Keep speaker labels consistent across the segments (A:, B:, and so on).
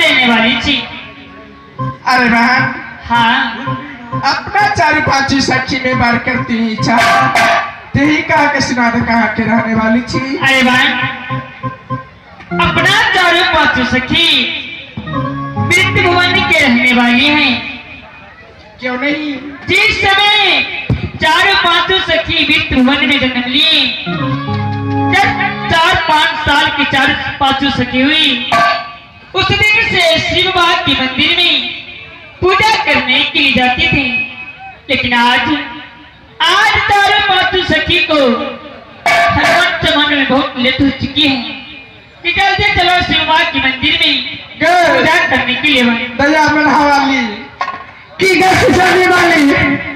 A: रहने वाली छी।
B: अरे बहन।
A: हाँ।
B: अपना चारू पांचू सखी में बार करती ही इच्छा ते ही कहा के सुना दे कहाँ के रहने वाली छी।
A: अरे बहन, अपना चारू पांचू सखी मृत्यु भुवन के रहने वाली हैं।
B: क्यों नहीं?
A: जिस समय चारों पांचों सखी मृत्यु भुवन में जन्म लिए, जब 4-5 साल की चार पांचों सखी हुई, उस दिन से शिव बाबा के मंदिर में पूजा करने के लिए जाती थी। लेकिन आज आज चारों पांचों सखी को हनुमान चमन में बहुत लेट हो चुकी है कि जल्दी चलो शिव बाबा के मंदिर में
B: गए
A: पूजा करने के लिए। भाई
B: दया मल्हा वाली
C: की गए सुझाने वाली?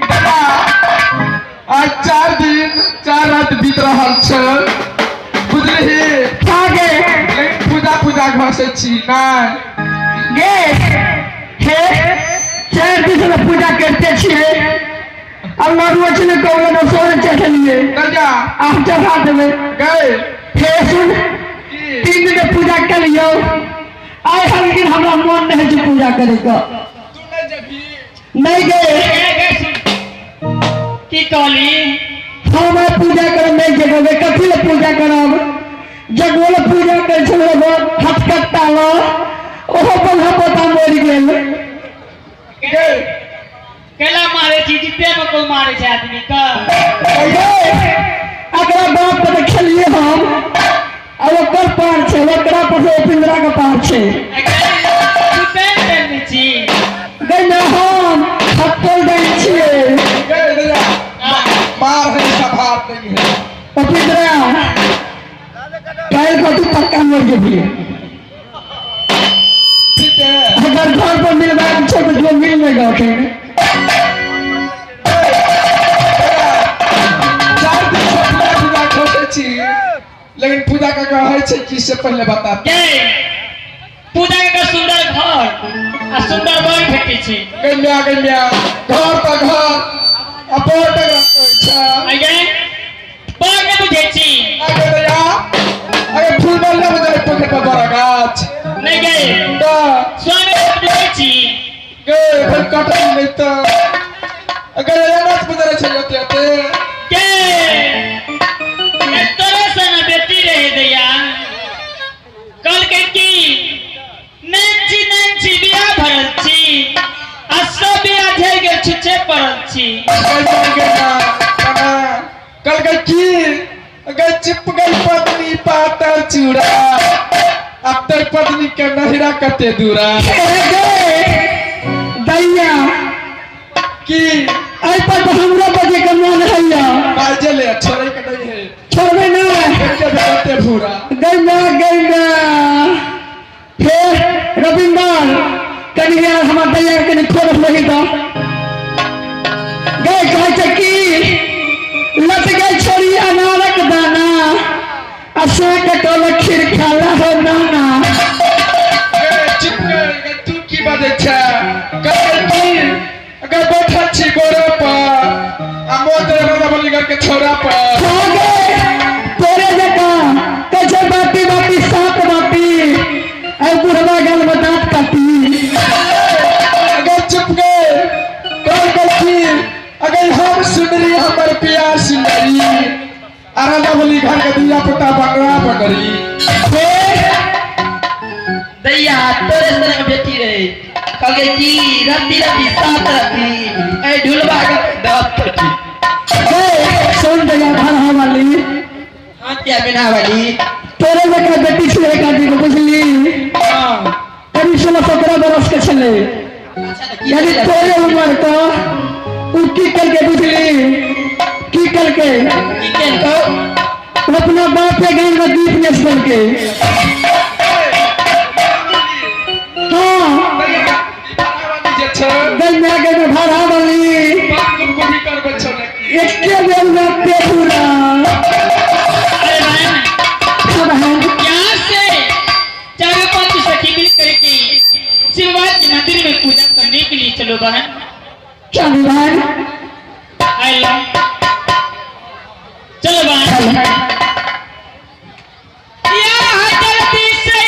B: दया, आज 4 दिन 4 रात बीत रहा छ, बुझलिही?
C: खा गे।
B: लेकिन पूजा पूजा घसे छी नहीं।
C: गे हे, 4 दिन से पूजा करते छियै, अल्लाह रोज ने कहलो न सोने चढ़लिए।
B: दया।
C: आप चढ़ा देबै।
B: गए।
C: हे सुन।
B: की?
C: 3 दिन के पूजा कर लियौ आइ, हर दिन हमरा मन नहीं छै पूजा करे के।
B: तू नहीं जबी?
C: नहीं गए।
A: की कहली?
C: हम आइ पूजा करब नहीं जगोगे, कथी ले पूजा करब? जगो ले पूजा कर छल हाथ कट्टा ल, ओहो बल्हा पोता मरि गेल।
B: गए।
A: केला मारे छी? जिते में कोई मारे छै आदमी का?
C: गे, अगला बाप पर तऽ खेलिए हम आ ओकर पार छै, ओकरा पर से पिंजरा के पार छै।
A: तू पेन करने छी?
C: गई ना, हम हत्तल दै छियै।
B: गए दया, मार है सभार नहीं है।
C: ओ पिंजरा, काल्हि को तू पक्का मर जेबही।
B: ठीक है।
C: अगर घर पर मिलबाक छै तऽ जो मिल नहीं गौठे।
B: 4 दिन से पूजा पूजा घसे छी, लेकिन पूजा का कहै छै की से पहले बता।
A: गे, पूजा के सुंदर घर आ सुंदर बर भेटै छै।
B: गैया गैया, घर तऽ घर आ बर तऽ कहै छै।
A: आगे बर नहि बुझै छी?
B: आगे दया, आगे फूल बल्ला बजाय पोखरि पर बड़ा गाछ।
A: नहि गे।
B: तऽ
A: स्वामी बुझै छी?
B: गे फिर कटल नहीं तऽ अगर नाच बजाय छै ओते ओते।
A: गे, तोरे सन बेटी रहे दैया, कहलकै की नैन छी नैन छी, बियाह भरल छी आ सब बियाह झरि गेल, छुच्छे पड़ल छी।
B: गैया गैया, कल गई की गई चिप गई पत्नी पातर चूड़ा, अब तक पत्नी के नहिरा कते दूरा।
C: दैया।
B: की?
C: एहि पर तऽ हमरो बजे के मन हैया।
B: बाजे ले, छोड़े के नहीं है।
C: छोड़बै ना।
B: के भेटते भूरा।
C: गैया गैया, हे रविंदर, कनि यार हमर दैया के कनि खोल रही तऽ गए। कहै छै की लट गई छोरी अनारक दाना आ से के कहलक खीर खाला हो नाना।
B: गे, चुप गए गे, तू की बाजै छै? कहै की अगर बैठल छी गोरे पर आ मोत राजा बलीगर के छोरा पर।
C: खा गए, तोरे जकाँ कहै छै बाटी बाटी सात बाटी, ऐ बुढ़वा गल में दाँत काटी।
B: अगर चुप गए, कह गई अगर हम सुनरी हमर पिया सुनरी आ राजा बली घर के दिया पुता बंगला बंगरी।
C: हे।
D: दैया, तोरे संग बेटी रहे, कहलकै की रति रति सात रति, ऐ ढुलबा के दाँत कटी।
C: गए सुन दैया भरहा वाली।
D: हाँ, क्या बिना वाली?
C: तोरे जकाँ बेटी छलै एक आदमी के, बुझली?
D: हाँ।
C: करीब 16-17 बरस के छलै।
D: अच्छा, तऽ की
C: यानी
D: भेलै?
C: तोरे उम्र के। उ की करके बुझली, की करके?
D: की केलकौ?
C: उ अपना बाप के गान में गीत नेस करके। हाँ।
B: जे छै।
C: गंगा के में भरा वाली।
B: बाप को भी करबै छौ ने की?
C: एके बेर में पेटूरा।
A: अरे बहन।
C: सब है।
A: यहाँ से चारों पांच सखी मिल करके शिवबाद के मंदिर में पूजा करने के लिए चलो बहन।
C: चल बहन।
A: आइलो, चलो बहन। या जल्दी से।